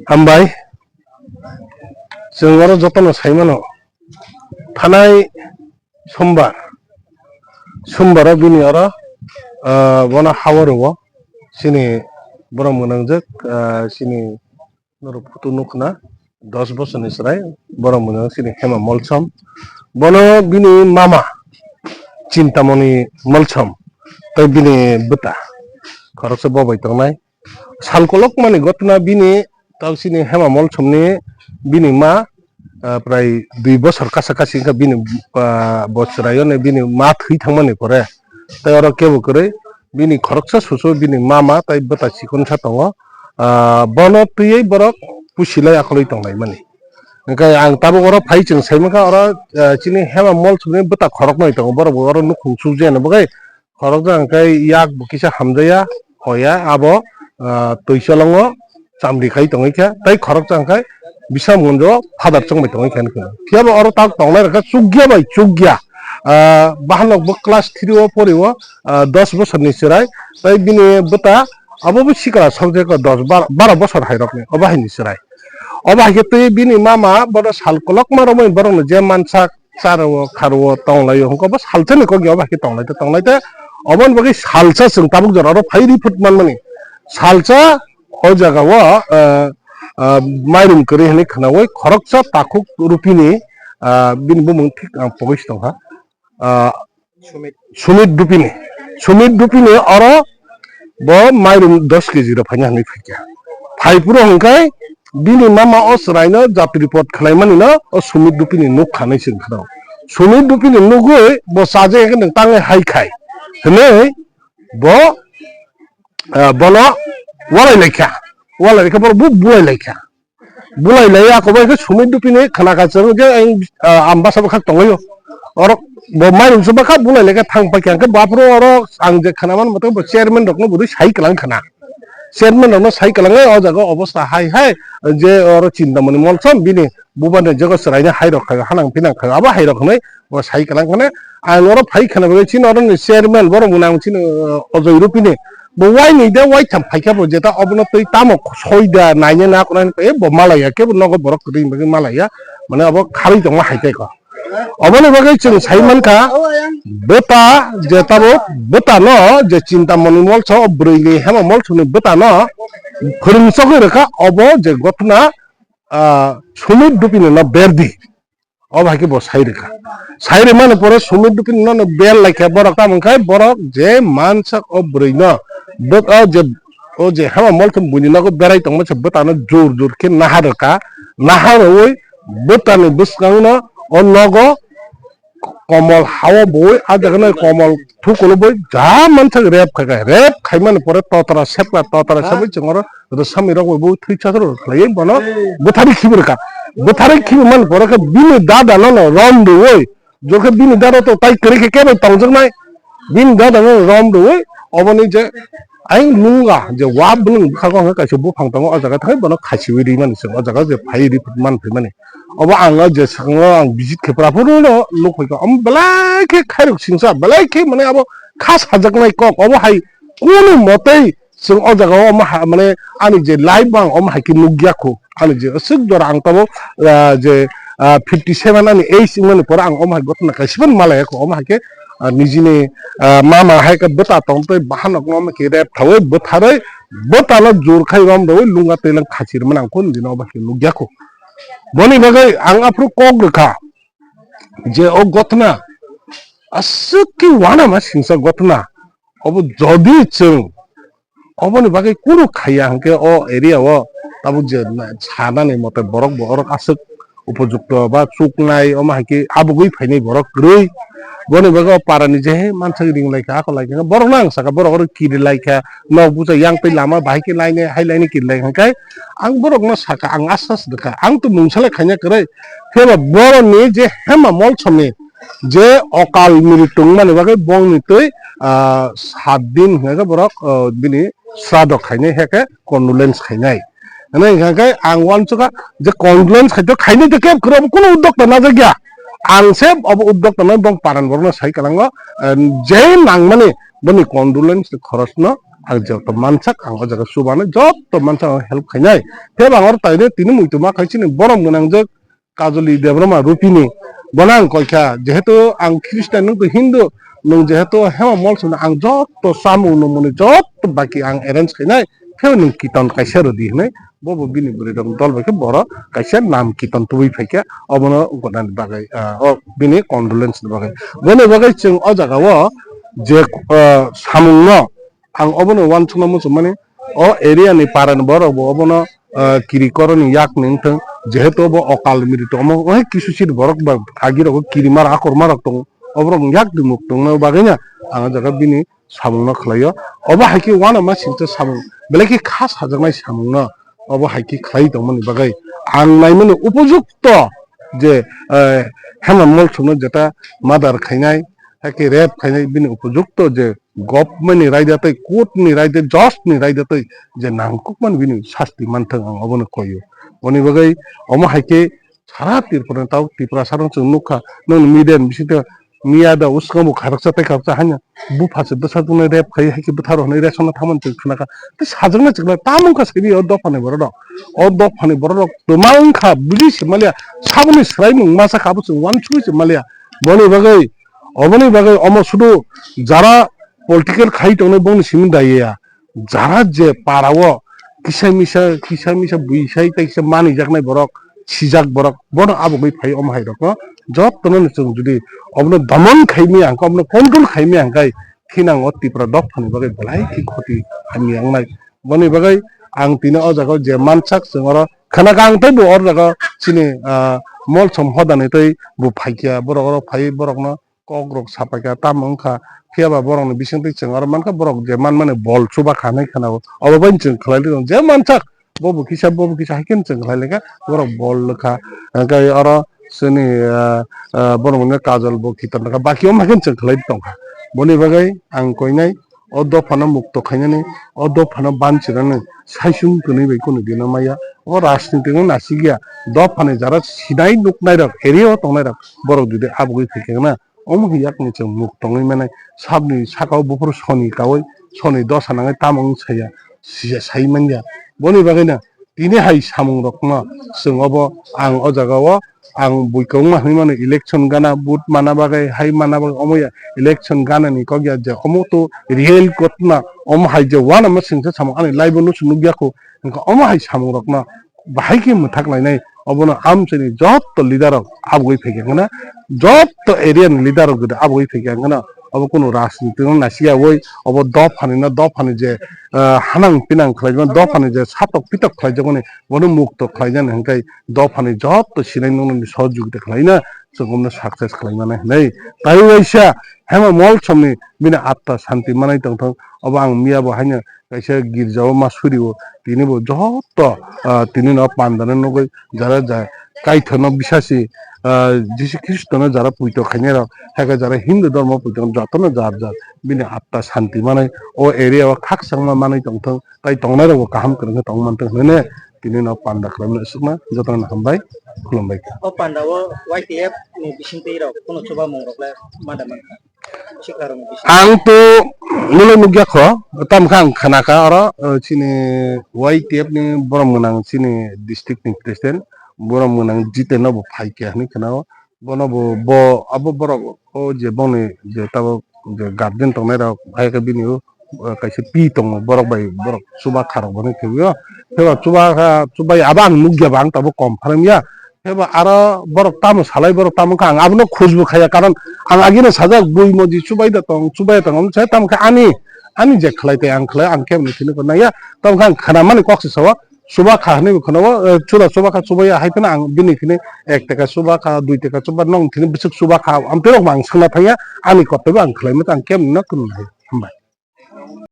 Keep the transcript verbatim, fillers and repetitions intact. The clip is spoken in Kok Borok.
Hambai, chwng oro jotono sai mano, thanai sombar, sombaro bini oro, ah, bono hawa rwo, chini borok mwnangjak, ah, chini norok photo nukna, dos bosorni chwrai, borok mwnang chini Hema Molsom. Bono bini mama Chintamoni Molsom, tei bini bwta khoroksa bo bai tongnai. Sal kolokmani gotna bini, tei chini Hema Molsomni bini ma, ah, prai dui bosor kasa kasi wngkha bini, ah, bo chwraio bini ma thwi thangmani pore. Tei oro kebo kwrwi bini khoroksa susu bini mama tei bwta chikonsa tongo. Ah, bono twiwi borok pusilai akolwi tonglaimani. Hwnkhe ang tabuk oro phai chwng saimankha oro, ah, chini Hema Molsomni bwta khoroknwi tongo, borok bo oro nukhung chukjani bagwi khorokjak hwnkhe yak bo kisa hamjaya, hoya abo, ah, twi cholongo chamri khai tongwi kha, tei khoroksa hwnkhe Biswamganjo father chongbai tongwi kha hinwi kheno. Phiyaba oro tak tongnai rokha chukya bai chukya. Ah, bahanok bo class three o pori o, ah, dos bosorni chwrai, tei bini bwta abo bo sikla subject o dos, bar-, baro bosor hai rokni, obo haini chwrai. Obo hai khe twi bini mama bono sal kolokma romwi borokno je mansak, charwo, kharwo, tonglaio, hwnkhe bo salsani kok ya, obo hai khe tonglaite, tonglaite, oboni bagwi salsa chwng tabuk jora oro phai ri phut manmani. Salsa o jaga o, ah, ah, mairum kwrwi hwnwi khwnawi khoroksa takhuk rupini, ah, bini bumung thik ang pogwi si tongkha. Ah, Sumit. Sumit Dupini. Sumit Dupini oro bo mairum dos kg rok phaina hinwi phaikha. Phaiphuru hwnkhe bini mama o chwraino jatri pot khwlaimanino o Sumit Dupini nuk khanwi se wngkha. Sumit Dupini nugwi bo chajakya khe nwng tangwi hai khai hwnwi bo, ah, bono walai laikha. Walai laikha borok bo bulai laikha. Bulai lai ako bai khe Sumit Dupini khwna kha chwng khe ang, ah, ang basa bwkhak tonglaio. Oro bo mairum se bwkha bulai lai khe thang paikha, hwnkhe baphuru oro ang je khwna man mate bo chairman rokno bo sai kwlang khwna. Chairman rokno sai kwlangnai o jaga obostha hai hai je oro Chintamoni Molsom bini bubani jaga chwraino hai rok khaio, hanang pinang khaio, abo hai rok hwnwi bo sai kwlang khwna. Ang oro phai khwna bagwi chini oroni chairman borok mwnang chini, uh, Ojoi Rupini. Bo wainwi de waitham phaikha bo jeta obono twi tamo soida naina na kona hinwi bo malaiya kebo nogo borok kwrwi hinwi malaiya. Mane obo kharwi tongma hai tei ko. Oboni bagwi chwng sai mankha bwta je tabuk bwtano je Chintamoni Molsom o bwrwini Hema Molsomni bwtano phwrwng chogwi rwkha obo je gotna, ah, Sumit Dupini no berdi. Obo hai khe bo sai rwkha. Sai rwmani pore Sumit Dupini nono bel laikha borok, tamo wngkha borok je mansak o bwrwino, bo o je, o je Hema Molsom buini nogo berai tongma se bwtano jor jor khe naha rwkha, naha rwui bwtani bwskangno o nogo komol hao bui, a jaga no komol thukulo bui ja mansak rep khaikha, rep khaimani pore totra sepkha, totra sepui chwng oro rwsami rok bo thwi chathoro khlaiwi bono bwtharwi khibi rwkha. Bwtharwi khibi man pore khe bini dada no no rom rwui, jokhe bini dada to tai kwrwi khe kebo tongjaknai, bini dada no rom rwui oboni je aing nunga je wa bwlwng bwkhago hwnwi kaisa buphang tongo, o jaga thangwi bono khasiwi rimani se o jaga je phai ri man phaimani. Obo ang o je swkango ang visit khe phra phuru no nuk phaikha, omo belai khe khairok singsa, belai khe mane abo kha sajaknai kok, obo hai kunu motei Chwng o jaga o omo ha, mane ani je life bo ang omo hai khe nukya kho. Ani je aswk jora ang tabuk, ah, je, ah, fifty seven ani age wngmani pore ang omo hai gotna kaisa phano malaya kho. Omo hai khe, ah, nijini, ah, mama hai khe bwta tong tei bahanok no omo khe rep thawi bwtharwi bwtano jor khai rom rwi lunga twilang khachir mani ang kho nini omo hai khe nukya kho. Boni bagwi ang aphuru kok rwkha je o gotna aswk khe uanama singsa gotna. Obo jodi chwng oboni bagwi kunu khaiya hwnkhe o area o tabuk je na-, sanani mote borok bo orok aswk upojukto ba chuknai omo hai khe abugwi phainai borok kwrwi. Boni bagwi o parani je he mansak ring lai kha, ako lai kha, borok no ang saka borok oro kiri lai kha, nok bucha yang twi lama bahai khe lainai hai lainai kiri lai kha hwnkhe ang borok no saka ang asas rwkha, ang to mungsa le khaina kwrwi. Phiya ba boroni je Hema Molsomni je okal mritu wngmani bagwi bongni twi, ah, sat din hwnkhe borok, ah, bini srado khainai, hwnkhe condolence khainai. Hwnwi hwnkhe ang uansukha je condolence khai to khainai to kebo kwrwi, obo kunu uddokta najak ya. Ang se obo uddokta no bong paran borokno sai kwlango, ah, je nangmani boni condolence ni khorosno ang joto mansak ang o jaga chubano joto mansak ang help khainai. Phiya bo ang oro tainai tini muitu ma khai chini borom gwnangjak Kajoli Debbarma Rupini. Bono ang koikha, jehetu ang Christian, nwng to Hindu, nwng jehetu Hema Molsomni ang joto chamung nungmungni joto baki ang arrange khainai, phiya nwng kiton kaisa rwdi hinwi. Bo bo bini bwrwi rok dol bai khe borok kaisa nam kiton tubui phaikha, obono gonani bagwi, ah, o bini condolence ni bagwi. Boni bagwi chwng o jaga o je, ah, samung no ang obono uansukna muchungmani, o area ni para ni borok bo obono, ah, kiri koroni yak ni wngthang, jehetu obo okal miritu omo, ohe kisu siri borok ba agi rogo kirima rok akorma rok tongo, oborok yak di muk tongna bagwi no ang o jaga bini samung no khlaio. Obo hai khe uanama singcha samung, belai khe kha sajaknai samung no obo hai khe khlai tongmani bagwi ang naimani upojukto je, eh, Hema Molsomno jeta murder khainai, hai khe rape khainai, bini upojukto je government ni raida tei court ni raida, judge ni raida tei je nangkukmani bini sasti manthang ang obono koio. Boni bagwi omo hai khe sara Tripura ni tabuk Tiprasa rok chwng nukha, nokni media ni bisingtwi miya da uskango bo khairoksa tei khairoksa haino bupha se bwsajwkno rape khai hai khe bwtharo hwnwi resona thangmani chwng khnakha. Tei sajwknai chwng khlai tamo wngkha simi o dophani borok rok. O dophani borok rok twma wngkha bujui se maliya, saboni swraimung masa kha abo chwng uansugui se maliya. Boni bagwi, oboni bagwi omo sudu jara political khai tongnai bongni simi daiya. Jara je para o kisa misa, kisa misa buisai tei kisa manijaknai borok, sijak borok, bono abugwi phai omo hai rokno jotono no chwng jodi obono domon khai maya hwnkhe, obono control khai maya hwnkhe, khinang o Tripura dophani bagwi belai khe khoti hamya wngnai. Boni bagwi ang tini o jaga o je mansak chwng oro khana kha ang tei bo oro jaga o chini, ah, Molsom hodani tei bo phaikha, borok oro phai borokno kok rok sapaikha, tamo wngkha, phiya ba borokni bisingtwi chwng oro mankha, borok je manmani bol chuba kha hinwi khana-o, obo bai chwng khlai rw je mansak, bo bo kisa, bo bo kisa, hai kheno chwng khlai laikha, borok bol lwkha, hwnkhe oro chini, ah, ah, borok wngkha Kajol bo khitan rwkha, baki omo hai kheno chwng khlai tongkha. Boni bagwi ang koinai o dophano mukto khainani, o dophano banchirani saisung kwnwi bai kunu dino maya, o rajniti no nasikya, dophani jara sinai nuknai rok, area o tongnai rok, borok jodi abugwi phaikha na, omo hai yakni chwng muk tongwi mane, sabni saka o buphuru soni kaui, soni dosa nangwi tamo wng saya, siya sai manya. Boni bagwino tini hai samung rokno chwng obo ang o jaga o ang bui kwbangma hinwi mano, election gana, vote mana bagwi, hai mana bagwi omo ya, election gana ni kok ya je omo to real ghotna, omo hai je uanama singsa samung ani live o no se nukya kho, hwnkhe omo hai samung rokno bahai khe mwthak lainai. Obono amchaini joto leader rok abugwi phaikha hwnkhe na, joto area ni leader rok jodi abugwi phaikha hwnkhe na, obo kunu rajniti no naisiya oi, obo dophani no, dophani je, ah, hanang pinang khlaijak, dophani je satok pitok khlaijak mani, bono mukto khlaijak hwnkhe dophani joto sinai nokni sohojogita khlaina chwng omono success khlai mano hinwi. Tai waisa Hema Molsomni bini atma santi manai tongthok, obo ang miya bo haino kaisa girja o ma suri o, tini bo joto, ah, tini no panda no nugwi jara ja kaitha no bisasi, ah, Jisu Khristo no jara puito khainai rok, hai khe jara Hindu dhormo puito joto no jar jar bini atma santi manai o area o khakchangma manwi tongthok, tai tongnai rok bo kaham kwrwng khe tong manthok hinwi tini no panda khlaimani aswkna joto no hambai khulumbai kha. O panda o Y T F ni bisingtwi rok kuno chubamung rok le ma da mankha. Ang to nulai nukya kho, tamo khe ang khna kha oro, uh, chini Y T F ni borom gwnang chini district ni president, borom gwnang Jiten no bo phai khe hinwi khna o, bono bo, bo abo borok o je boni je tabuk je guardian tongnai rok hai khe bini o, uh, kaisa pi tongo borok bai borok chuba kha rok bo hinwi khe o, phiya chuba kha chubai abo ang nukya ba ang tabuk confirm ya, Eba aro borok tamo salai, borok tamo kha, ang abono khojbo khaiya, karon ang agino sajak, bui moji chubai da tong, chubai tong, omo sai tamo khe ani, ani je khlai tei ang khlai, ang khe nini khe naiya, tamo khe ang khna mani kok se sao, chuba kha hinwi khna o, eh, chura chuba kha, chubai ya hai phano ang bini khe ek taka chuba kha, dui taka chuba, nong thini bwswk chuba kha, amtwi rok bo ang swngna thangya, ani kotoi bo ang khlai mata ang khe nini khe naiya.